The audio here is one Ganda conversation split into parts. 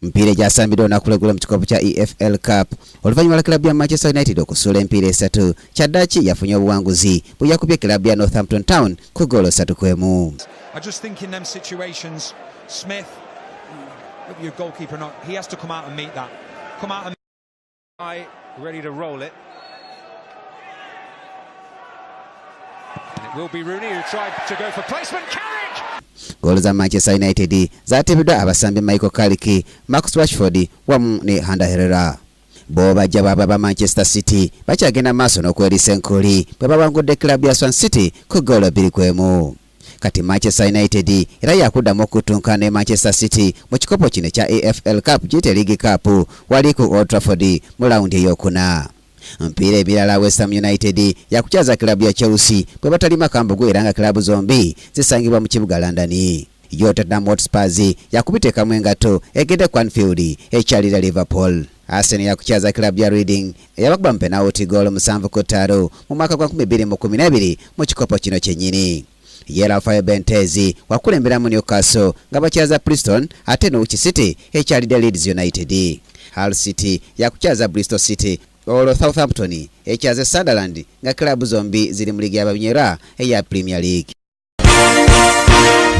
Emipiira egyasambiddwa olunaku lw'eggulo mu kikopo kya EFL Cup oluvannyuma lwa kiraabu ya Manchester United okusuula emipiira esatu kyaddaaki yafunye obuwanguzi bwe yakubye kiraabu ya Northampton Town ku ggoolo 3-1. I just think in them situations, Smith, your goalkeeper, not he has to come out and meet that. Come out and I ready to roll it. And it will be Rooney who tried to go for placement. Carrick! Ggoolo za Manchester United zaateebeddwa abasambi Michael Carrick, Marcus Rashford wamu ne Ander Herrera. Bo bajja baaba ba Manchester City bakyagenda maaso n'okweriisa enkuli bwe bawangudde club ya Swansea City ku ggoolo 2-1. Kati Manchester United era yakuddamu okutunka ne Manchester City mu kikopo kino ekya EFL Cup giyite League Cup wali ku Old Trafford mu lawundi ey'okuna. Mpiira ebirala West Ham United yakukyaza club ya Chelsea bwe batalima kambugu era nga club zombi zisangibwa mu kibuga London. Yo Tottenham Hotspurs yakubiteekamu engatto egende ku Anfield ekyalira Liverpool. Arsenal yakukyaza club ya Reading eyabakuba mu penalty goal 7-5 mu mwaka gwa 2012 mu kikopo kino kyennyini. Ye Rafael Benitez wakulemberamu Newcastle nga bakyaza Preston ate Norwich City ekyalidde Leeds United. Hull City yakukyaza Bristol City olwo Southampton ekyaze Sunderland nga club zombi ziri mu liigi y'ababinyera eya Premier League.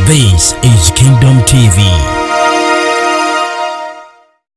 This is Kingdom TV.